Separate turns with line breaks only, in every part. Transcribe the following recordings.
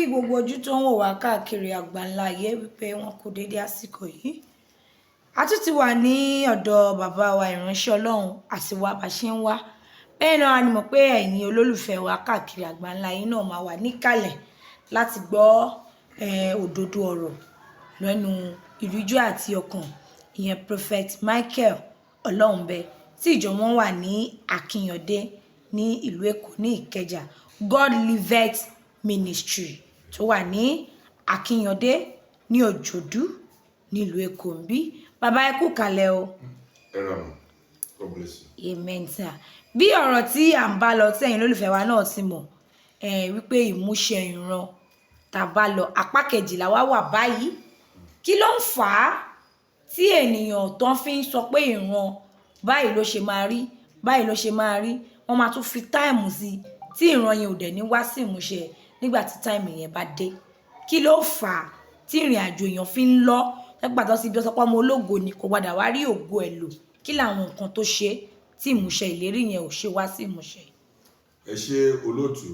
Gbogbo ojú tó ń wò wá káàkiri àgbáńlá ayé wípé wọn kú déédé àsìkò yìí. A tún ti wà ní ọ̀dọ̀ bàbá wa, ìránṣẹ́ Ọlọ́run, àti wá bá ṣe ń wá. Bẹ́ẹ̀ náà ni mọ̀ pé ẹ̀yin olólùfẹ́ wa káàkiri àgbáńlá ayé náà máa wà níkàlẹ̀ láti gbọ́ òdodo ọ̀rọ̀ lẹ́nu ìríjú àti ọkàn, ìyẹn Prophet Michael Ọlọ́runbẹ, tí ìjọ wọn wà ní Akínyàndé ní ìlú Èkó ní Ìkẹjà, God Liveth Ministry tó wà ní Akínyàndé ní Òjòdú nílùú Èkó ń bí. Bàbá, ẹ kú kalẹ̀ o.
Ẹ ra mọ. God bless you.
Amen, sir. Bí ọ̀rọ̀ tí à ń bá lọ, tí ẹ̀yin olólùfẹ́ wa náà ti mọ̀ wípé ìmúṣẹ ìran tá a bá lọ, apá kejìlá wa wà báyìí. Kí ló ń fà á tí ènìyàn tó fi ń sọ pé ìran báyìí ló ṣe máa rí, báyìí ló ṣe máa rí, wọ́n máa tún fi time sí i, tí ìran yẹn ò dẹ̀ ní wá sí ìmúṣẹ nígbà tí time yẹn bá dé? Kí ló fà á tí ìrìn àjò èèyàn fi ń lọ nígbà tó sì bí ó sọ pé ọmọ ológo ni, kò padà wá rí ògo ẹ̀ lò? Kí làwọn nǹkan tó ṣe tí ìmúṣẹ ìlérí yẹn ò ṣe wá sí ìmúṣẹ?
Ẹ ṣe, olóòtú.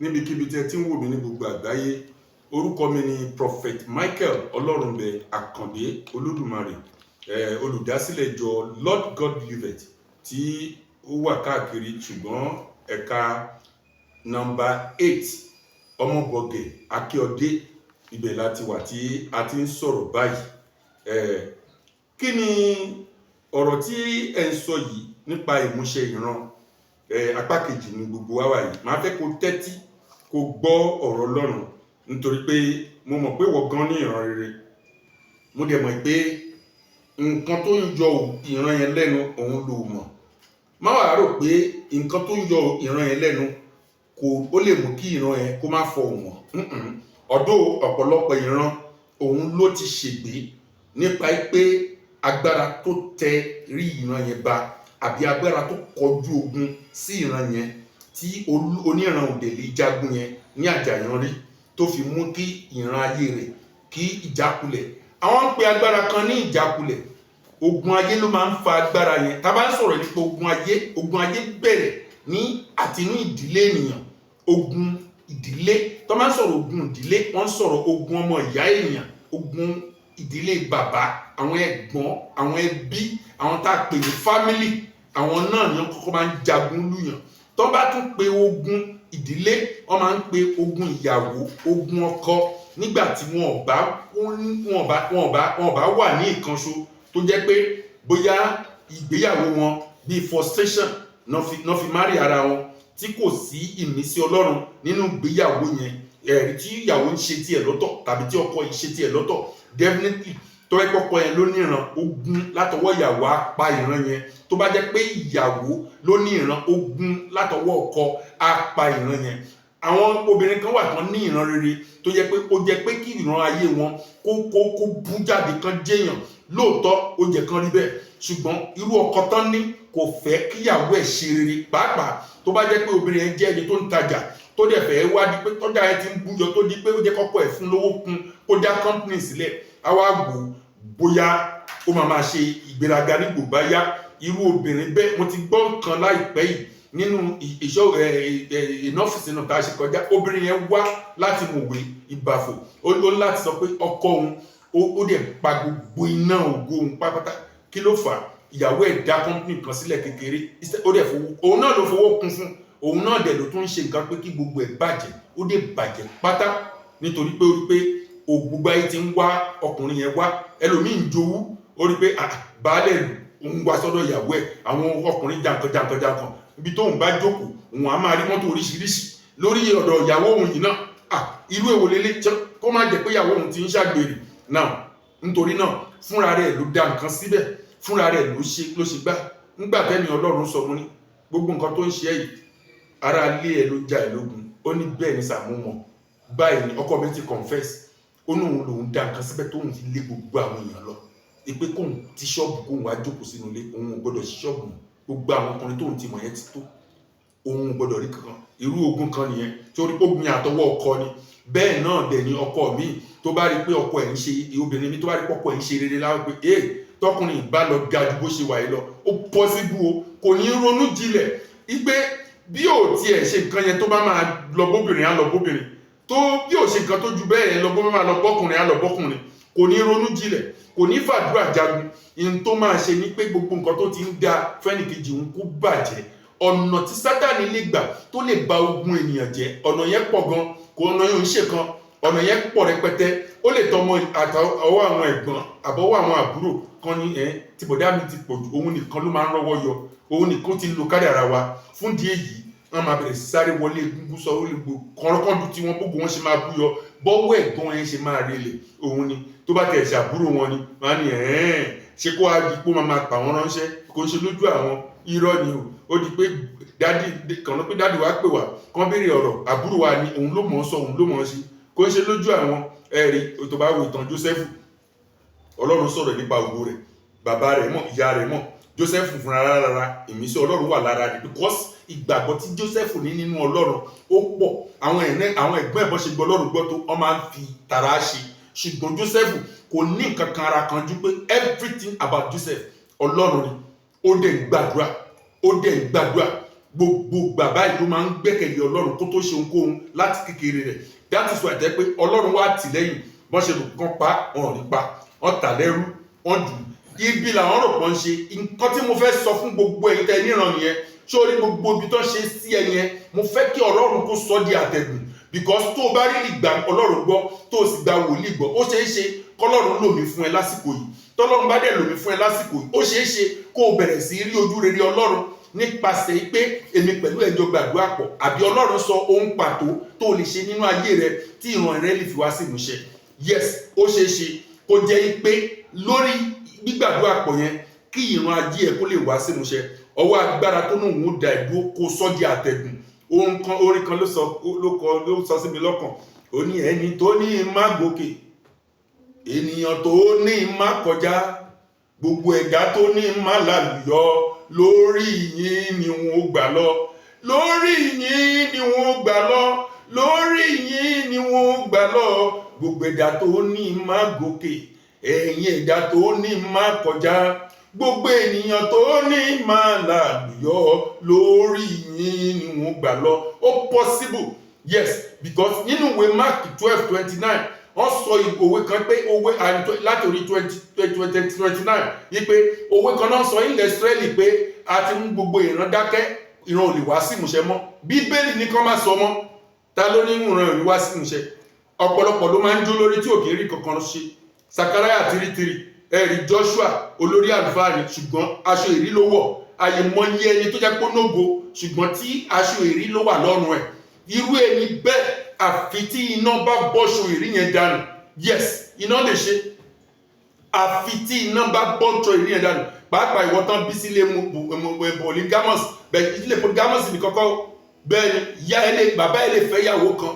Níbikíbi tí ẹ ti ń wò mí ní gbogbo àgbáyé, orúkọ mi ni Prophet Michael Ọlọ́runbẹ Àkàndé Olódùmarè, olùdásílẹ̀ ìjọ Lord God Liveth tí ó wà káàkiri, ṣùgbọ́n ẹ̀ka nọ́mbà 8, Ọmọbọ̀gẹ̀ Akíọdé, ibẹ̀ láti wà tí a ti ń sọ̀rọ̀ báyìí. Kí ni ọ̀rọ̀ tí ẹ ń sọ yìí nípa ìmúṣẹ ìran? Apá kejì ni gbogbo wa wà yìí. Màá fẹ́ kó tẹ́tí kó gbọ́ ọ̀rọ̀ Ọlọ́run, nítorí pé mo mọ̀ pé wọ́n gan ní ìran rere. Mo dẹ̀ mọ̀ pé nǹkan tó ń yọ ìran yẹn lẹ́nu, òun ló mọ̀. Má wàá rò pé nǹkan tó ń yọ ìran yẹn lẹ́nu kò ó lè mú kí ìran yẹn kó má fọ wọ́n. Ọ̀dọ̀ ọ̀pọ̀lọpọ̀ ìran, òun ló ti ṣègbé nípa pé agbára tó tẹ rí ìran yẹn ba, àbí agbára tó kọjú ogun sí ìran yẹn, tí oníran òdè lè jagun yẹn ní àjàyànrí, tó fi mú kí ìran ayé rẹ̀ kí ìjákulẹ̀. Àwọn ń pe agbára kan ní ìjákulẹ̀. Ogun ayé ló máa ń fa agbára yẹn. Tá a bá ń sọ̀rọ̀ nípa ogun ayé, ogun ayé bẹ̀rẹ̀ ní àtinú ìdílé ènìyàn. Ogun ìdílé tó máa ń sọ̀rọ̀, ogun ìdílé, wọ́n ń sọ̀rọ̀ ogun ọmọ ìyá ènìyàn, ogun ìdílé bàbá, àwọn ẹ̀gbọ́n, àwọn ẹbí, àwọn tá a pè ní family, àwọn náà ni wọ́n kọ́kọ́ máa ń jagun lùyàn. Tó bá tún pe ogun ìdílé, wọ́n máa ń pe ogun ìyàwó, ogun ọkọ, nígbà tí wọn ò bá wà ní ìkanṣo, tó jẹ́ pé bóyá ìgbéyàwó wọn bíi frustration náà fi marry ara wọn, tí kò sí ìmísí Ọlọ́run nínú ìgbéyàwó yẹn, ẹ̀rí tí ìyàwó ń ṣe tiẹ̀ lọ́tọ̀ tàbí tí ọkọ yìí ṣe tiẹ̀ lọ́tọ̀. Definitely, tó bá kọ́kọ́ yẹn ló ní ìran, ogun látọwọ́ ìyàwó á pa ìran yẹn. Tó bá jẹ́ pé ìyàwó ló ní ìran, ogun látọwọ́ ọkọ á pa ìran yẹn. Àwọn obìnrin kan wà tán ní ìran rere, tó jẹ́ pé ó jẹ́ pé kí ìran ayé wọn kó bú jáde, kan jẹ́yàn lóòótọ́, ó jẹ́ kan rí bẹ́ẹ̀, ṣùgbọ́n irú ọkọ tán ní kò fẹ́ kíyàwó ẹ̀ ṣe rere. Pàápàá tó bá jẹ́ pé obìnrin yẹn jẹ́ ẹni tó ń tajà, tó dẹ̀ fẹ́ wá di pé tọ́jà yẹn ti ń búyọ, tó di pé ó jẹ́ kọ́kọ́ ẹ̀ fún lówó kún, kó dá company sílẹ̀, á wá wò ó bóyá ó máa ṣe ìgbéraga nígbò bá yá. Irú obìnrin bẹ́ẹ̀, mo ti gbọ́ nǹkan láìpẹ́ yìí nínú ìṣọ́ ìnọ́fíìsì náà tá a ṣe kọjá. Obìnrin yẹn wá láti Mòwe Ìbàfò. Ó ní láti sọ pé ọkọ òun ó dẹ̀ pa gbogbo iná ògo òun pátápátá. Kí ló fà á? Ìyàwó ẹ̀ dá company kan sílẹ̀ kékeré, ó dẹ̀ fowó, òun náà ló fowó kún fún, òun náà dẹ̀ ló tún ń ṣe nǹkan pé kí gbogbo ẹ̀ bàjẹ́. Ó dẹ̀ bàjẹ́ pátá, nítorí pé ó rí pé gbogbo ayé ti ń wá ọkùnrin yẹn wá. Ẹlòmíì ń jowú, ó rí pé ah, baálé ìlú ń wá sọ́dọ̀ ìyàwó ẹ̀, àwọn ọkùnrin jankan jankan jankan. Ibi tóun bá jókòó, òun á máa rí mọ́tò oríṣiríṣi lórí ọ̀dọ̀ ìyàwó òun yìí náà. Ah, irú èwo lélẹ̀? Kó má jẹ́ pé ìyàwó òun ti ń ṣàgbèrè náà. Nítorí náà, fúnra rẹ̀ ló dá nǹkan síbẹ̀, fúnra rẹ̀ ló ṣe gbá. Nígbà tẹ́mi Ọlọ́run sọ mo ní gbogbo nǹkan tó ń ṣe yìí, ara ilé ẹ̀ ló ja ẹ̀ lógun. Ó ní bẹ́ẹ̀ ni sàmú mọ̀ báyìí ni ọkọ mi ti confess. Ó ní òun lòun dá nǹkan síbẹ̀ tóun fi lé gbogbo àwọn èèyàn lọ, ìpè kóun ti ṣọ́ọ̀bù, kóun wá jókòó sínú ilé, òun ò gbọ́dọ̀ sí ṣọ́ọ̀bù mọ́. Gbogbo àwọn ọkùnrin tóun ti mọ̀ yẹn ti tó, òun ò gbọ́dọ̀ rí kankan. Irú ogun kan nìyẹn torí pé ogun yẹn àtọwọ́ ọkọ ni. Bẹ́ẹ̀ náà dẹ̀ ni ọkọ mi tó bá rí pé ọkọ ẹ̀ ń ṣe, obìnrin mi tó bá rí pé ọkọ ẹ̀ ń ṣe rere láwọn, pé ee, tọkùnrin bá lọ ga ju bó ṣe wà yìí lọ, ó possible o, kò ní ronú jinlẹ̀ ipe bí ò tiẹ̀ ṣe nǹkan yẹn, tó bá máa lọ bóbìnrin, á lọ bóbìnrin. Tó bí ò ṣe nǹkan tó ju bẹ́ẹ̀ yẹn lọ, bó máa lọ bọ́kùnrin, á lọ bọ́kùnrin. Kò ní ronú jinlẹ̀, kò ní fàdúrà jagun. Ihun tó máa ṣe ni pé gbogbo nǹkan tó ti ń da fẹ́nìkejì òun kó bàjẹ́. Ọ̀nà tí Sátani lè gbà tó lè ba ogun ènìyàn jẹ́, ọ̀nà yẹn pọ̀ gan. Kò ọ̀nà yẹn ò ń ṣe kan, ọ̀nà yẹn pọ̀ rẹpẹtẹ. Ó lè tọmọ àtọwọ́ àwọn ẹ̀gbọ́n àbọ̀wọ́ àwọn àbúrò kan ní ẹ̀ tí bọ̀dá mi ti pọ̀ jù, òun nìkan ló máa ń rọ́wọ́ yọ, òun nìkan ti lo kádàrá wa. Fún díẹ̀ yìí, wọ́n máa bẹ̀rẹ̀ sí sáré wọlé egungun sọ ó lè gbò kọ́ńkọ́ndù tí wọ́n gbogbo wọn ṣe máa bú yọ, bọ́wọ́ ẹ̀gbọ́n yẹn ṣe máa relẹ̀. Òun ni tó bá tẹ̀ ṣàbúrò wọn ni wọ́n á ní ẹ̀ẹ́n ṣé kó wá di pé ó máa pa wọ́n ránṣẹ́, kò ń ṣe lójú àwọn. Irọ́ ni o. Ó di pé daddy kàn ló pé daddy wa pè wá kán béèrè ọ̀rọ̀ àbúrò wa ni, òun ló mọ̀ ọ́ sọ, òun ló mọ̀ ọ́ ṣe, kò ń ṣe lójú àwọn. Ẹ̀rí tó bá wo ìtàn Joseph, Ọlọ́run sọ̀rọ̀ nípa ògo rẹ̀, bàbá rẹ̀ mọ̀, ìyá rẹ̀ mọ̀, Joseph fúnra rárá, ìmísí Ọlọ́run wà lára rẹ̀, because ìgbàgbọ́ tí Joseph ní nínú Ọlọ́run ó pọ̀. Àwọn ẹ̀rẹ́ àwọn ẹ̀gbọ́n ẹ̀bọ́n ṣe gbọ́ Ọlọ́run gbọ́ tó, wọ́n máa ń fi tara ṣe, ṣùgbọ́n Joseph kò ní nǹkan kan ara kan ju pé everything about Joseph, Ọlọ́run ni. Ó dẹ̀ ń gbàdúrà, ó dẹ̀ ń gbàdúrà. Gbogbo bàbá yìí ló máa ń gbẹ́kẹ̀lé Ọlọ́run kó tó ṣe ohunkóhun láti kékeré rẹ̀. That is why jẹ́ pé Ọlọ́run wá tì lẹ́yìn. Bọ́n ṣe lò kán pa wọn ò ní pa wọ́n, tà lẹ́rú, wọ́n jù ibi làwọn rò pọ́n ṣe. Nǹkan tí mo fẹ́ sọ fún gbogbo ẹ̀yin tẹ́ níran nìyẹn. Sórí gbogbo ibi tó ṣe sí ẹ yẹn, mo fẹ́ kí Ọlọ́run kó sọ di àtẹ̀gùn, because tó o bá rí ìgbà Ọlọ́run gbọ́, tó o sì gba wòlíì gbọ́, ó ṣeé ṣe kọ́lọ́run lò mí fún ẹ lásìkò yìí. Tọ́lọ́run bá dẹ̀ lò mí fún ẹ lásìkò yìí, ó ṣeé ṣe kó o bẹ̀rẹ̀ sí rí ojú rere Ọlọ́run nípasẹ̀ pé èmi pẹ̀lú ẹjọ́ gbàdúrà pọ̀, àbí Ọlọ́run sọ ohun pàtó tó o lè ṣe nínú ayé rẹ tí ìran rẹ lè fi wá sí ìmúṣẹ. Yes, ó ṣeé ṣe kó jẹ́ pé lórí gbígbàdúrà pọ̀ yẹn, kí ìran ayé ẹ kó lè wá sí ìmúṣẹ. Ọwọ́ agbára tó náà ń da ìdúró, kó sọ di àtẹ̀gùn. Ohun kan, orin kan ló sọ, ló kọ, ló sọ sí mi lọ́kàn. Ó ní ẹni tó ní má gòkè, ènìyàn tó ní má kọjá, gbogbo ẹ̀dá tó ní má lálùyọ, lórí yín ni wọn ó gbà lọ, lórí yín ni wọn ó gbà lọ, lórí yín ni wọn ó gbà lọ. Gbogbo ẹ̀dá tó ní má gòkè, ẹ̀yin ẹ̀dá tó ní má kọjá, gbogbo ènìyàn tó ní má lálùyọ, lórí yín ni wọn ó gbà lọ. Ó possible, yes, because nínú ìwé Mark 12:29, wọ́n sọ òwe kan pé òwe láti orí twenty twenty 29 yí pé òwe kan náà sọ ilẹ̀ Ísírẹ́lì pé a ti mú gbogbo ìran dákẹ́, ìran ò lè wá sí ìmúṣẹ mọ́. Bíbélì ní kán má sọ mọ́. Ta ló ní ìran ò ní wá sí ìmúṣẹ? Ọ̀pọ̀lọpọ̀ ló máa ń jó lórí tí ò kì í rí kankan ṣe. Sakaraya 3:3, ẹ̀rí Joshua, olórí àlùfáà ni, ṣùgbọ́n aṣọ èrí ló wọ̀. Àyèmọye ẹni tó jẹ́ pé nógo, ṣùgbọ́n tí aṣọ èrí ló wà lọ́rùn ẹ̀. Irú ẹni bẹ́ẹ̀, àfi tí iná bá bọ́ṣọ èrí yẹn dànù. Yes, iná lè ṣe. Àfi tí iná bá bọ́ṣọ èrí yẹn dànù. Pàápàá ìwọ tán bí sílé polygamous bẹ́ẹ̀, ilé polygamous ní kọ́kọ́ bẹ́ẹ̀ ni ìyá ẹ lè, bàbá ẹ lè fẹ́ ìyàwó kan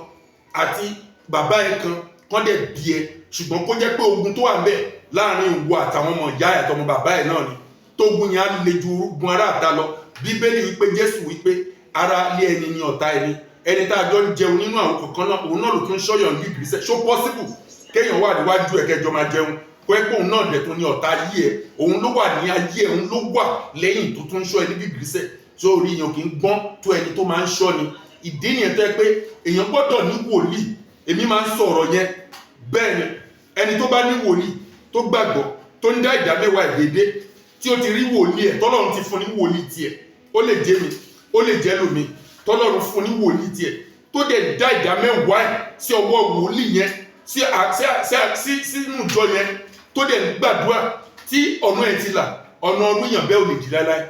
àti bàbá ẹ kan kán dẹ̀ bí ẹ, ṣùgbọ́n kó jẹ́ pé ogun tó wà ń bẹ̀ láàrin ìwọ àtàwọn ọmọ ìyá ẹ àtọmọ bàbá ẹ náà ni, tógun yẹn á le ju ogun ará àta lọ. Bíbélì wípé, Jésù wípé, ara lé ẹni ní ọ̀tá ẹni. Ẹni tá a jọ ń jẹun nínú àwọn kọ̀ọ̀kan náà, òun náà ló tún ṣọ́yàn ní ìgbésẹ̀. Ṣó possible kéèyàn wà níwájú ẹ̀ kẹjọ máa jẹun, kó ẹ pé òun náà dẹ̀ tún ní ọ̀tá ayé ẹ̀, òun ló wà ní ayé ẹ̀, òun ló wà lẹ́yìn tó tún ṣọ́ ẹ níbi ìgbésẹ̀? Sórí èèyàn kì í gbọ́n tó ẹni tó máa ń ṣọ́ ni. Ìdí nìyẹn tó yẹ pé èèyàn gbọ́dọ̀ ní wòlíì. Èmi máa ń sọ̀rọ̀ yẹn bẹ́ẹ̀ ni. Ẹni tó bá ní wòlíì, tó gbàgbọ́, tó ń dá ìdá mẹ́wàá ẹ̀ déédé, tí ó ti rí wòlíì ẹ̀, tọ́lọ́run ti fún ní wòlíì tiẹ̀, ó lè jẹ́ mi, ó lè jẹ́ lómi, tọ́lọ́run fún ní wòlíì tiẹ̀, tó dẹ̀ dá ìdá mẹ́wàá ẹ̀ sí ọwọ́ wòlíì yẹn, sí sínú ìjọ yẹn, tó dẹ̀ ń gbàdúrà, tí ọ̀nà ẹ̀ ti là, ọ̀nà ọdún yàn bẹ́ẹ̀ ò lè di láéláé.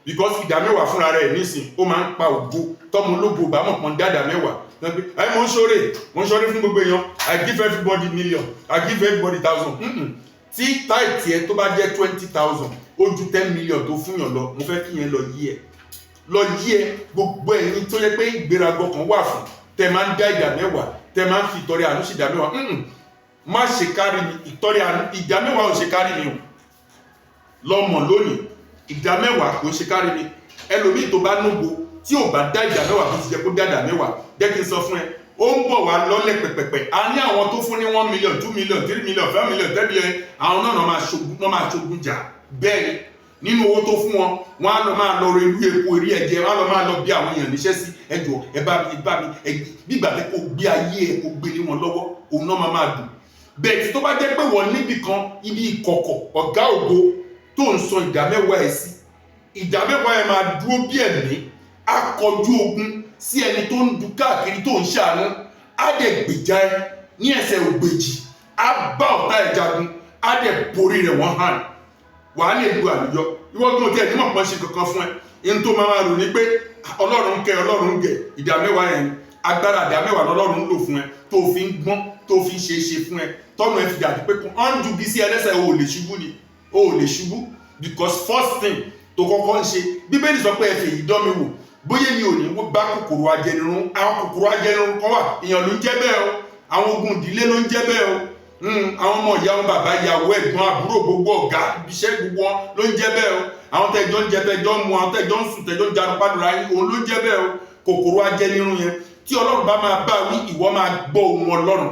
Because ìdá mẹ́wàá fúnra rẹ̀ nísìn, ó máa ń pa ògo. Tọmọ ológo bá mọ̀ pọ́n dáadáa mẹ́wàá, ẹ mò ń ṣoore, mò ń ṣoore fún gbogbo èèyàn, I give everybody million, I give everybody thousand. Tí tithe ẹ tó bá jẹ́ 20,000, ó ju 10 million tó fún yàn lọ. Mo fẹ́ kí yẹn lọ yí ẹ, lọ yí ẹ. Gbogbo ẹ̀yin tó yẹ pé ìgbéraga kan wà fún, tẹ máa ń dá ìdá mẹ́wàá, tẹ máa ń fi ìtọrẹ àánú sí ìdá mẹ́wàá, má ṣe kárí mi. Ìtọrẹ àánú, ìdá mẹ́wàá ò ṣe kárí mi o. Lọ́mọ lónìí, ìdá mẹ́wàá kò ń ṣe kárí mi. Ẹlòmíì tó bá nógo, tí ò bá dá ìdá mẹ́wàá bó ti jẹ́ kó dá ìdá mẹ́wàá, jẹ́ kí n sọ fún ẹ, ó ń bọ̀ wá lọ́lẹ̀ pẹ̀pẹ̀pẹ̀. A ní àwọn tó fún ní 1 million, 2 million, 3 million, 5 million, 10 million, àwọn náà máa ṣogun, náà máa ṣogun jà. Bẹ́ẹ̀ ni. Nínú owó tó fún wọn, wọn á lọ máa lọ ro irú epo eré ẹ̀jẹ̀, wọn á lọ máa lọ bí àwọn èèyàn níṣẹ́ sí. Ẹjọ́, ẹ bá mi, ẹ bá mi ẹ. Gbígbà pé kò gbé ayé ẹ, kò gbé lé wọn lọ́wọ́, òun náà máa máa dùn bẹ́ẹ̀. Tí tó bá jẹ́ pé wọ́n níbì kan, ibi ìkọ̀kọ̀ ọ̀gá ògo tó ń san ìdá mẹ́wàá ẹ̀ sí, ìdá mẹ́wàá ẹ̀ máa dúró bí ẹ̀mí, á kọjú ogun sí ẹni tó ń du káàkiri tó ń ṣàánú, á dẹ̀ gbèjà ẹ ní ẹsẹ̀ ògbèjì, á bá ọ̀tá ẹ̀ jagun, á dẹ̀ borí rẹ̀ wọ́n hàn. Wàá lè lu àlùyọ. Ìwọ́n tí ẹ̀ nímọ̀ pọ́n ṣe kankan fún ẹ ní tó máa máa rò ní pé Ọlọ́run kẹ, Ọlọ́run gẹ̀. Ìdá mẹ́wàá yẹn, agbára ìdá mẹ́wàá lọ́lọ́run ń lò fún ẹ, tó fi ń gbọ́n, tó fi ń ṣe é ṣe fún ẹ, tọ́nù ẹ fi dàbí pé kò ń ju bí sí ẹlẹ́sẹ̀. O ò lè ṣubú ni, o ò lè ṣubú, because first thing tó kọ́kọ́ ń ṣe, Bíbélì sọ pé, "Ẹ fèyí dán mi wò, bóyá mi ò ní bá kòkòrò ajẹnirun." Àwọn kòkòrò ajẹnirun kan wà, èèyàn ló ń jẹ́ bẹ́ẹ̀ o, àwọn ogun ìdílé ló ń jẹ́ bẹ́ẹ̀ o, àwọn ọmọ ìyá wọn, bàbá, ìyàwó, ẹ̀gbọ́n, àbúrò, gbogbo ọ̀gá ibiṣẹ́, gbogbo wọn ló ń jẹ́ bẹ́ẹ̀ o. Àwọn tẹ́jọ́ ń jẹ, tẹ́jọ́ ń mu, àwọn tẹ́jọ́ ń sùn, tẹ́jọ́ ń jarun pálùra yín, òun ló ń jẹ́ bẹ́ẹ̀ o. Kòkòrò ajẹnirun yẹn, tí Ọlọ́run bá máa bá wí, ìwọ máa gbọ́ ohùn Ọlọ́run,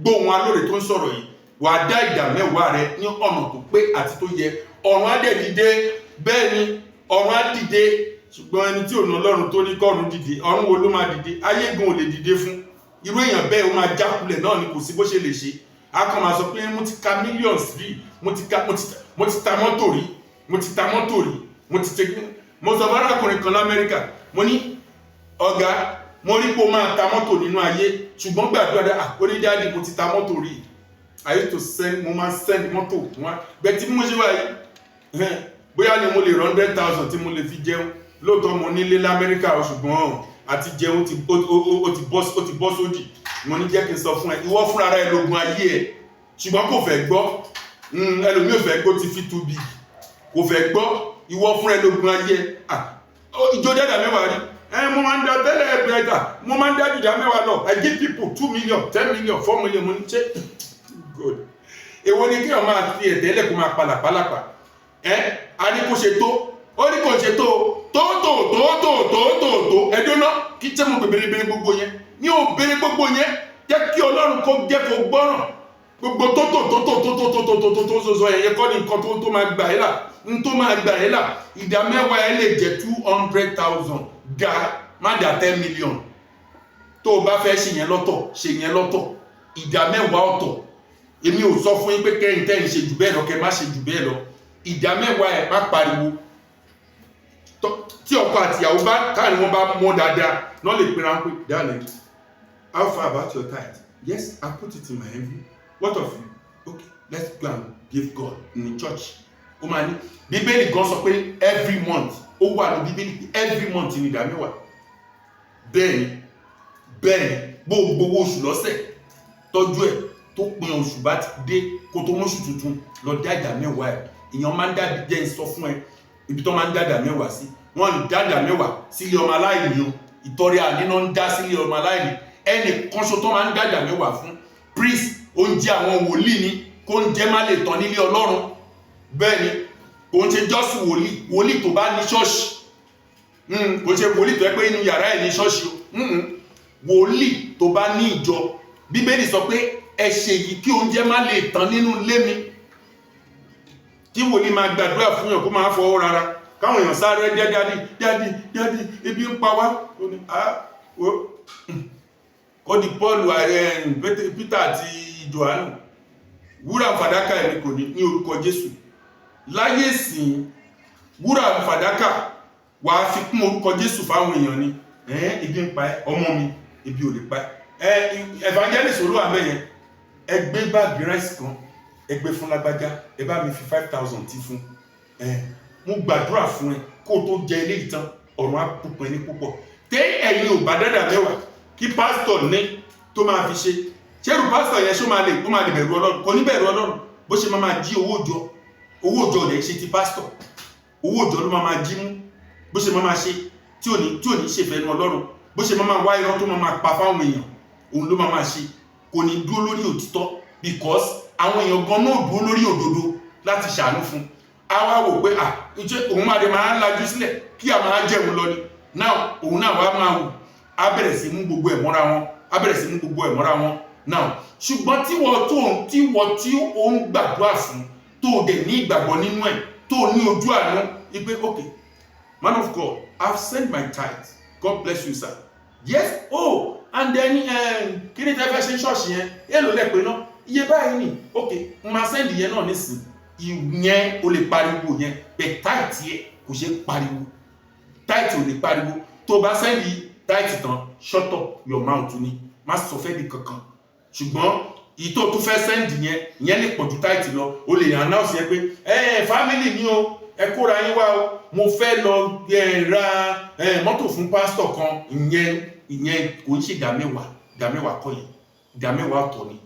gbọ́ ohùn alóore tó ń sọ̀rọ̀ yìí. Wàá dá ìdá mẹ́wàá rẹ ní ọ̀nà tó pé àti tó yẹ, ọ̀run á dẹ̀ dìde. Bẹ́ẹ̀ ni, ọ̀run á dìde. Ṣùgbọ́n ẹni tí ò ná Ọlọ́run, tó ní kọ́run dìde, ọ̀run wo ló máa dìde? Ayé gan ò lè dìde fún irú èèyàn bẹ́ẹ̀. Ó máa jákulẹ̀ náà ni, kò sí bó ṣe lè ṣe. A kàn máa sọ pé mo ti ka millions rí, mo ti ta mọ́tò rí, mo ti ta mọ́tò rí, mo ti tẹ. Mo sọ fún arákùnrin kan l'Amẹ́ríkà, mo ní, "Ọ̀gá, mo rí pé o máa ta mọ́tò nínú ayé, ṣùgbọ́n gbàdúrà dá." Ó ní, "Daddy, mo ti ta mọ́tò rí. I used to send, mo máa send mọ́tò wọn bẹ́ẹ̀. Tí mo ṣe wáyé, bóyá ni mo lè 100,000 tí mo lè fi jẹun. Lóòótọ́ mo nílé l'Amẹ́ríkà o, ṣùgbọ́n àti jẹun ti ó ti bọ́ sódì." Mo ní, "Jẹ́ kí n sọ fún ẹ, ìwọ fúnra rẹ lógun ayé ẹ." Ṣùgbọ́n kò fẹ́ gbọ́. Ẹlòmíì ò fẹ́ gbọ́, ti fi too big, kò fẹ́ gbọ́. Ìwọ fúnra ẹ lógun ayé ẹ. Ìjọ dẹ́dà mẹ́wàá rí ẹ, mo máa ń da tẹ́lẹ̀ bẹ́ẹ̀ta, mo máa ń dá jùdá mẹ́wàá lọ. I give people 2 million, 10 million, 4 million. Mo ní, ṣe good? Èwo ni kí ọ máa fi ẹ̀tẹ́lẹ̀ kó máa palàpalàpà ẹ? A ní kó ṣe tó, ó ní kò ṣe tó tó tó tó tó tó tó tó. Ẹdún náà kí tẹ́ mo bèrè bèrè gbogbo yẹn ní ò bèrè gbogbo yẹn. Jẹ́ kí Ọlọ́run kó jẹ́ kó gbọ́ràn. Gbogbo tó tó tó tó tó tó tó tó tó tó tó sọ ẹ̀yẹ kọ́ ni nǹkan tó tó máa gbà ẹ́ là n tó máa gbà ẹ́ là. Ìdá mẹ́wàá ẹ lè jẹ́ 200,000, dá má dá 10 million. Tó o bá fẹ́ ṣe yẹn lọ́tọ̀, ṣe yẹn lọ́tọ̀. Ìdá mẹ́wàá ọ̀tọ̀. Èmi ò sọ fún yín pé kẹ́yìn tẹ́yìn ṣe jù bẹ́ẹ̀ lọ, kẹ́ má ṣe jù bẹ́ẹ̀ lọ. Ìdá mẹ́wàá ẹ̀, má pariwo. Tí ọkọ àtìyàwó bá káàrin wọn bá mọ́ dáadáa náà, lè pera wọn pé, "Darling, how far about your tithe?" "Yes, I put it in my envelope. What of you?" "Okay, let's go and give God in the church." Ó máa ní Bíbélì gan sọ pé every month, ó wà ní Bíbélì pé every month ní ìdá mẹ́wàá. Bẹ́ẹ̀ ni, bẹ́ẹ̀ ni. Bó o gbowó oṣù lọ́sẹ̀, tọ́jú ẹ̀, tó pin oṣù bá ti dé, kó tó mọ́ṣù tuntun lọ dá ìdá mẹ́wàá ẹ̀. Èèyàn máa ń dàbí, jẹ́ ń sọ fún ẹ ibi tó máa ń dá ìdá mẹ́wàá sí. Wọ́n ń dá ìdá mẹ́wàá sílé ọmọ aláìní o. Ìtọrẹ àníná ń dá sílé ọmọ aláìní. Ẹnì kan ṣo tó máa ń dá ìdá mẹ́wàá fún, priest, oúnjẹ àwọn wòlíì ni, kó ń jẹ́ má lè tán nílé Ọlọ́run. Bẹ́ẹ̀ ni, kò ń ṣe jọ́sù wòlíì. Wòlíì tó bá ní ṣọ́ọ̀ṣì, kò ń ṣe wòlíì tó yẹ pé inú yàrá ẹ̀ ní ṣọ́ọ̀ṣì o. Wòlíì tó bá ní ìjọ. Bíbélì sọ pé, "Ẹ ṣe yìí kí oúnjẹ má lè tán nínú ilé mi." Kí wòlíì máa gbàdúrà fún yàn, kó máa fọwọ́ rárá, káwọn èèyàn sáré jẹ́, "Daddy, daddy, daddy, ebi ń pa wá." Ó ní, "Ah, ó kó di Paul, Peter àti Johannu, wúrà fàdákà ẹ̀mí kò ní ní orúkọ Jésù." Láyé sìn, wúrà fàdákà wàá fi kún orúkọ Jésù fáwọn èèyàn ni. Ẹ̀ẹ́n, ebi ń pa ẹ́, ọmọ mi, ebi ò lè pa ẹ́. Evangelist olúwa bẹ́ẹ̀ yẹn, ẹ gbé báàgì rice kan, ẹ gbé fún lágbájá, ẹ bá mi fi 5,000 tí fún ẹ. Mo gbàdúrà fún ẹ, kó o tó jẹ ilé ìtàn, ọ̀run á púpọ̀ ní púpọ̀. Tẹ́ ẹ̀yin ò bá dádà mẹ́wàá kí pásítọ̀ ní tó máa fi ṣe ṣérù, pásítọ̀ yẹn ṣó máa lè, ó máa lè bẹ̀rù Ọlọ́run? Kò ní bẹ̀rù Ọlọ́run. Bó ṣe máa máa jí owó jọ, owó jọ rẹ̀ ṣe ti pásítọ̀, owó jọ ló máa máa jí mú. Bó ṣe máa máa ṣe tí ò ní ṣe fẹ́nu Ọlọ́run, bó ṣe máa máa wá irọ́ tó máa máa pa fáwọn èèyàn, òun ló máa máa ṣe. Kò ní dúró lórí òtítọ́, because àwọn èèyàn gan náà dúró lórí òdodo láti ṣàánú fún. A wá wò pé, à ṣe òun máa dé máa lajú sílẹ̀ kí a máa jẹun lọ ni. Now òun náà wá máa wò, á bẹ̀rẹ̀ sí mú gbogbo ẹ̀ mọ́ra wọn, á bẹ̀rẹ̀ sí mú gbogbo ẹ̀ mọ́ra wọn now. Ṣùgbọ́n tí wọ́n tó tí wọ́n tí ó ń gbàdúrà fún, tó o dẹ̀ ní ìgbàgbọ́ nínú ẹ̀. Tó o ní ojú àánú ipe, "Okay, man of God, I've sent my tithe. God bless you, sir." "Yes, oh, and then kí ni tẹ́ fẹ́ ṣe ṣọ́ọ̀ṣì yẹn? Èló lẹ pé náà?" "Iye báyìí ni." "Ok, n máa send yẹn náà nísìn." Ìyẹn o lè pariwo yẹn bẹ́ẹ̀. Tithe yẹ kò ṣe pariwo, tithe ò lè pariwo. Tó o bá send tithe tán, shut up your mouth ni, má sọ fẹ́ di kankan. Ṣùgbọ́n ìyí tó tún fẹ́ send yẹn, ìyẹn lè pọ̀ ju tithe lọ. O lè announce yẹn pé, "Ẹ family mi o, ẹ kóra yín wá o, mo fẹ́ lọ ra mọ́tò fún pásítọ̀ kan." Ìyẹn kò ń ṣe ìdá mẹ́wàá. Ìdá mẹ́wàá kọ́ yẹn, ìdá mẹ́wàá ọ̀tọ̀ ni.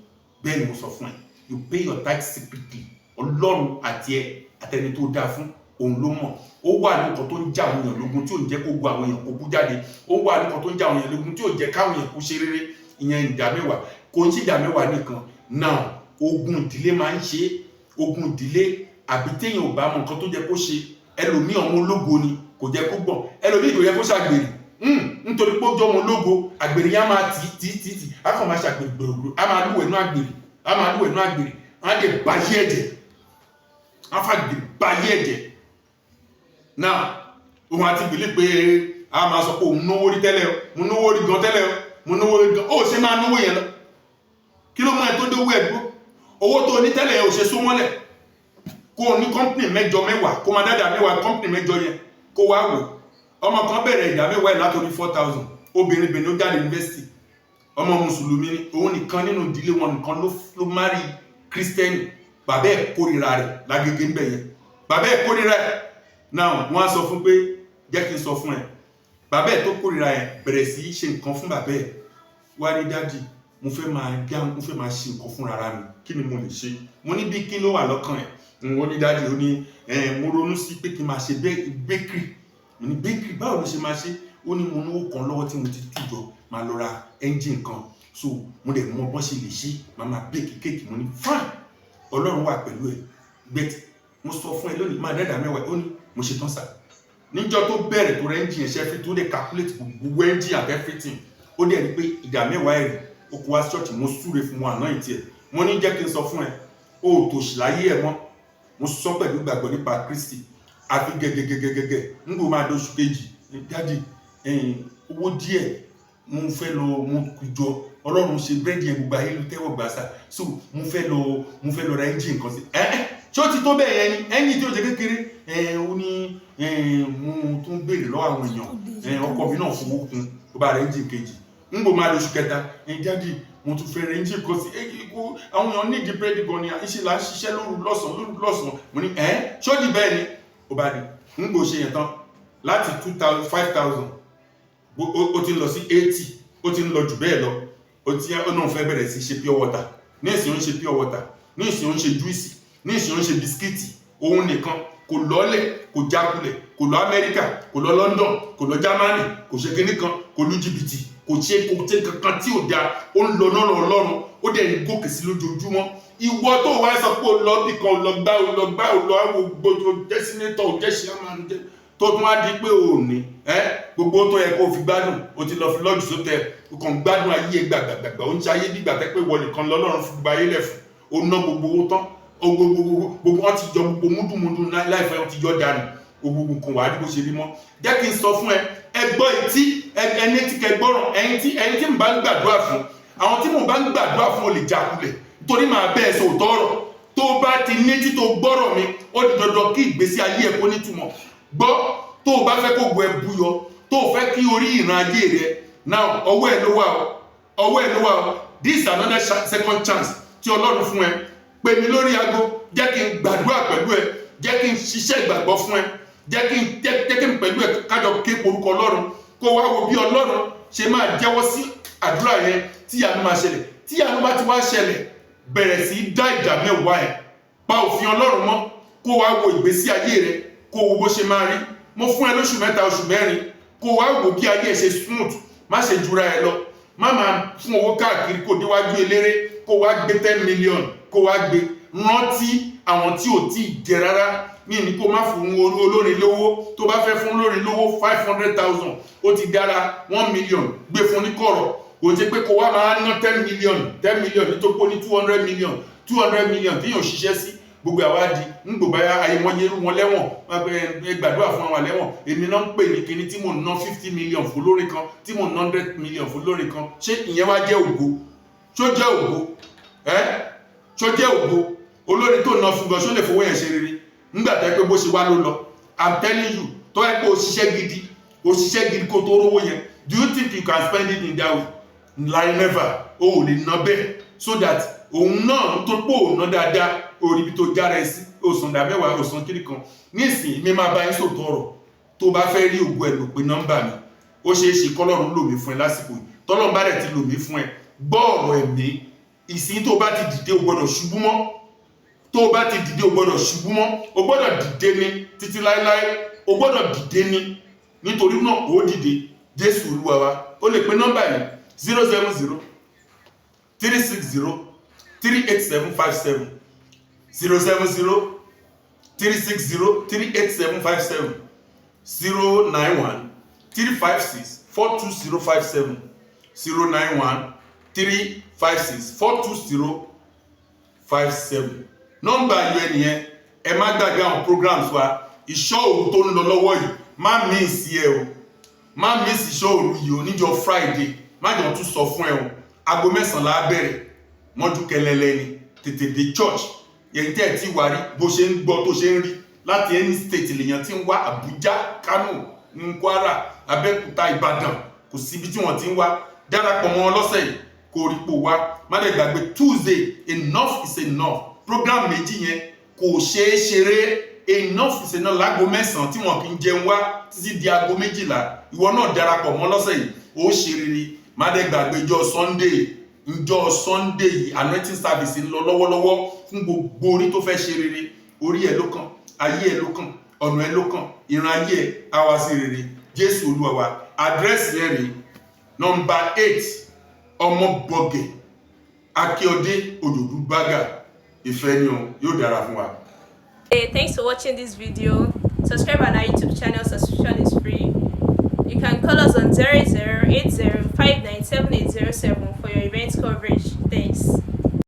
Bẹ́ẹ̀ ni mo sọ fún ẹ. You pay your tithe secretly. Ọlọ́run àti ẹ àtẹni tó dáa fún òun ló mọ̀. Ó wà ní nǹkan tó ń já àwọn èèyàn lógun, tí ò ń jẹ́ kó gbọ́ àwọn èèyàn kó bú jáde. Ó wà ní nǹkan tó ń já àwọn èèyàn lógun, tí ò jẹ́ káwọn èèyàn kó ṣe rere. Ìyẹn ìdá mẹ́wàá. Kò ń ṣe ìdá mẹ́wàá nìkan náà, ogun ìdílé máa ń ṣe é. Ogun ìdílé, àbí téèyàn ò bá mọ nǹkan tó jẹ́ kó ṣe. Ẹlòmíì, ọmọ ológo ni, kò jẹ́ kó gbọ̀n. Ẹlòmíì, kò yẹ kó ṣàgbèrè, nítorí pé ó jọ ọmọ ológo, àgbèrè yẹn á máa tì tì tì tì, á kàn máa ṣàgbèrè gbèrò, á máa lúwẹ̀ẹ́ nú àgbèrè, á máa lúwẹ̀ẹ́ nú àgbèrè, á dẹ̀ báyé ẹ̀jẹ̀, á fàgbèrè báyé ẹ̀jẹ̀ náà. Òun àti bìlí pé a máa sọ pé òun náwó rí tẹ́lẹ̀ o, mo náwó rí gan tẹ́lẹ̀ o, mo náwó rí gan. Ó ṣe máa náwó yẹn lọ? Kí ló mú ẹ tó dówó ẹ dúró? Owó tó ní tẹ́lẹ̀ yẹn, ò ṣe só mọ́lẹ̀ kó o ní company mẹ́jọ, mẹ́wàá, kó máa dáadáa mẹ́wàá company mẹ́jọ yẹn, kó wá wò. Ọmọ kan bẹ̀rẹ̀ ìdá mẹ́wàá ẹ̀ látòrí 4,000. Obìnrin bìnrin, ó jáde yunifásitì, ọmọ mùsùlùmí ni. Òun nìkan nínú ìdílé wọn nìkan ló marry kírísítẹ́nì. Bàbá ẹ̀ kórìíra rẹ̀ lágége ńbẹ̀ yẹn. Bàbá ẹ̀ kórìíra ẹ̀ náà. Wọ́n á sọ fún pé, "Jẹ́ kí n sọ fún ẹ." Bàbá ẹ̀ tó kórìíra ẹ̀ bẹ̀rẹ̀ sí í ṣe nǹkan fún bàbá ẹ̀. Wá ní, "Daddy, mo fẹ́ máa dá, mo fẹ́ máa ṣe nǹkan fún rárá mi. Kí ni mo lè ṣe?" Mo ní, "Bí kí ló wà lọ́kàn ẹ̀?" Ó ní, "Daddy," ó ní, "mo ronú sí pé kí n máa ṣe bakery." Mo ní, "Bakery? Báwo ló ṣe máa ṣe?" Ó ní, "Mo náwó kan lọ́wọ́ tí mo ti tújọ, máa lọ ra engine kan, so mo dẹ̀ mọ bọ́n ṣe lè ṣe, máa máa bake cake." Mo ní, "Fine, Ọlọ́run wà pẹ̀lú ẹ̀." But mo sọ fún ẹ lónìí, máa dẹ́dà mẹ́wàá. Ó ní, "Mo ṣe tán, sir." Níjọ́ tó bẹ̀rẹ̀, tó rẹ engine yẹn ṣe fi, tó lè calculate gbogbo engine and everything, ó dẹ̀ rí pé ìdá mẹ́wàá ẹ̀rì ó kó wá ṣọ́ọ̀ṣì. Mo súre fún wọn àná ìtì ẹ̀. Mo ní, "Jẹ́ kí n sọ fún ẹ, ó ò tòṣì láyé ẹ̀ mọ́." Mo sọ pẹ̀lú ìgbàgbọ́ nípa Kristi. Àfi gẹ́gẹ́gẹ́gẹ́gẹ́ ń gbò máa dóṣù kejì, "Daddy, owó díẹ̀ mo fẹ́ lọ, mo kù jọ. Ọlọ́run ṣe búrẹ́dì yẹn, gbogbo ayé ló tẹ́wọ̀ gbà sá, so mo fẹ́ lọ ra engine kan sí ẹ." Ẹ ṣé ó ti tó bẹ́ẹ̀ yẹn ni? Engine tí ó jẹ́ kékeré ẹ. Ó ní, "Mo tún béèrè lọ́wọ́ àwọn èèyàn, ọkọ mi náà fowó kún." Ó bá ra engine kejì. Ń gbò máa lóṣù kẹta, "Daddy, mo tún fẹ́ ra engine kan sí. Àwọn èèyàn ní ìdí búrẹ́dì gan ni, ìṣe là ń ṣiṣẹ́ lóru lọ́sàn-án, lóru lọ́sàn-án." Mo ní, "Ẹ ṣó di bẹ́ẹ̀ ni?" Ó bá di ń gbò ṣe yẹn tán, láti 2,000, 5,000, ó ti ń lọ sí 80, ó ti ń lọ jù bẹ́ẹ̀ lọ. Ó ti ó náà fẹ́ bẹ̀rẹ̀ sí ṣe pure water. Ní ìsìn, ó ń ṣe pure water, ní ìsìn, ó ń ṣe juice, ní ìsìn, ó ń ṣe biscuit. Òun nìkan, kò lọ́lẹ̀, kò jákulẹ̀, kò lọ Amẹ́ríkà, kò lọ London, kò lọ Germany, kò ṣe kinní kan, kò lu jìbìtì, kò ṣe kankan tí ò dáa. Ó ń lọ lọ́nà Ọlọ́run, ó dẹ̀ ń gòkè sí lójoojúmọ́. Ìwọ tó wá sọ pé ó lọ bì kan, ó lọ gbá, ó lọ gbá, ó lọ àwọn gbogbo, jẹ́ senator, ó jẹ́ chairman, jẹ́ tó tún wá di pé ò ní ẹ gbogbo tó yẹ kó o fi gbádùn, o ti lọ fi lọ́jù sótẹ́. O kàn gbádùn ayé gbàgbàgbà, ó ń ṣe ayé bí gbàtẹ́ pé ìwọ nìkan lọ́lọ́run fi gba ayé lẹ̀ fún. O ná gbogbo owó tán, o gbogbo gbogbo wọn ti yọ gbogbo múdùmúdù láìfẹ́, wọn ti yọ dànù gbogbo nǹkan, wàá rí bó ṣe rí mọ́. Jẹ́ kí n sọ fún ẹ, ẹ gbọ́ etí ẹni tí kẹ gbọ́ràn. Ẹni tí mo bá ń gbàdúrà fún, àwọn tí mo bá ń gbàdúrà fún, ò lè jákulẹ̀, nítorí màá bẹ́ẹ̀ sọ òótọ́ ọ̀rọ̀. Tó bá ti ní tí tó gbọ́rọ̀ mi, ó di dandan kí ìgbésí ayé ẹ kó nítumọ̀. Gbọ́, tó o bá fẹ́ kó gbọ́ ẹ búyọ, tó o fẹ́ kí orí ìran ayé rẹ now, ọwọ́ ẹ ló wà o, ọwọ́ ẹ ló wà o. This is another second chance tí Ọlọ́run fún ẹ. Pè mí lórí aago, jẹ́ kí n gbàdúrà pẹ̀lú ẹ, jẹ́ kí n ṣiṣẹ́ ìgbàgbọ́ fún ẹ, jẹ́ kí n pẹ̀lú ẹ kájọ ké orúkọ Ọlọ́run, kó wá wo bí Ọlọ́run ṣe máa jẹ́wọ́ sí àdúrà yẹn, tí ìyanu máa ṣẹlẹ̀. Tí ìyanu bá ti wá ṣẹlẹ̀, bẹ̀rẹ̀ sí í dá ìdá mẹ́wàá ẹ̀, pa òfin Ọlọ́run mọ́, kó wá wo ìgbésí ayé rẹ, kó wo bó ṣe máa rí. Mo fún ẹ lóṣù 3, oṣù 4, kó wá wò bí ayé ẹ ṣe smooth. Má ṣe jura ẹ lọ, má máa fún owó káàkiri, kó déwájú eléré, kó wá gbé 10 million, kó wá gbé. Rántí àwọn tí ò tí ì jẹ rárá. Ní kó má fún olórin lówó. Tó bá fẹ́ fún olórin lówó, 500,000 ó ti dára, 1 million, gbé fún ní kọ̀rọ̀. Kò jẹ́ pé kó wá máa ná 10 million, 10 million, nítorí pé ó ní 200 million, 200 million tí yóò ṣiṣẹ́ sí. Gbogbo àwa di ń gbò báyà ayé wọn yẹrù wọn lẹ́wọ̀n. Wọn pe ẹ gbàdúrà fún àwọn lẹ́wọ̀n. Èmi náà ń pè ní kinní tí mò ń ná 50 million fún lórí kan, tí mò ń ná 100 million fún lórí kan. Ṣé ìyẹn wá jẹ́ ògo? Ṣó jẹ́ ògo ẹ́? Ṣó jẹ́ ògo? Olórin tó ná fún gan, ṣó lè fowó yẹn ṣe rere nígbà tó yẹ pé bó ṣe wá ló lọ? I'm telling you, tó yẹ pé o ṣiṣẹ́ gidi, o ṣiṣẹ́ gidi kó tó rówó yẹn, do you think you can spend it in that way? Like never. O ò lè ná bẹ́ẹ̀, so that òun náà tó pò ó ná dáadáa, orí ibi tó jára ẹ sí, o sàn dá mẹ́wàá, o sàn kiri kan. Nísìnyí, mi máa bá yín sòtọ́ ọ̀rọ̀. Tó bá fẹ́ rí ògo ẹ̀ lò, pé nọ́mbà mi. Ó ṣeé ṣe kọ́lọ́run lò mí fún ẹ lásìkò yìí. Tọ́lọ́run bá dẹ̀ ti lò mí fún ẹ, gbọ́ ọ̀rọ̀ ẹ̀mí ìsìn. Tó bá ti dìde, o gbọ́dọ̀ ṣubú mọ́. Tó bá ti dìde, o gbọ́dọ̀ ṣubú mọ́. O gbọ́dọ̀ dìde ní títí láéláé. O gbọ́dọ̀ dìde ní. Nítorí náà, ó dìde. Jésù Olúwa wa. Ó lè pe nọ́mbà yìí: 07036038757, 07036038757, 09135642057, 09135642057. Nọ́mbà ayọ̀ ẹnìyẹn. Ẹ má gbàgbé àwọn programs wa. Ìṣọ́ òru tó ń lọ lọ́wọ́ yìí, má miss ẹ o. Má miss ìṣọ́ òru yìí o. Níjọ́ Friday, má jọ tún sọ fún ẹ o. Aago 9 la á bẹ̀rẹ̀ mọ́jú kẹlẹ́lẹ́ ni. Tètè dé church yẹn. Tẹ́ ẹ̀ tí wà rí bó ṣe ń gbọ́, tó ṣe ń rí, láti any state lèèyàn ti ń wá: Àbújá, Kánò, Kwara, Abẹ́òkúta, Ìbàdàn, kò síbi tí wọ́n ti ń wá. Darapọ̀ mọ́ wọn lọ́sẹ̀ yìí, kó rí pò wá. Má dẹ̀ gbàgbé Tuesday, enough is enough program méjì yẹn kò ṣeé ṣeré. Enough is enough, láago 9 tí wọn kì í jẹun wá títí di aago 12. Ìwọ náà darapọ̀ mọ́ lọ́sẹ̀ yìí, ó ṣe rere. Má dẹ̀ gbàgbé ìjọ Sunday. Ìjọ Sunday yìí, anointing service ń lọ lọ́wọ́lọ́wọ́ fún gbogbo orí tó fẹ́ ṣe rere. Orí ẹ̀ ló kàn, ayé ẹ̀ ló kàn, ọ̀nà ẹ̀ ló kàn, ìran ayé ẹ̀ á wá sí rere. Jésù Olúwa wa. Àdírẹ́sì yẹn rèé: nọ́mbà 8, Ọmọbọ̀gẹ̀, Akíọdé, Òjòdú Bágà. Ìfẹ́ ni o. Yóò dára fún wa.
Hey, thanks for watching this video. Subscribe on our YouTube channel, subscription is free. You can call us on 0080 for your event coverage. Thanks.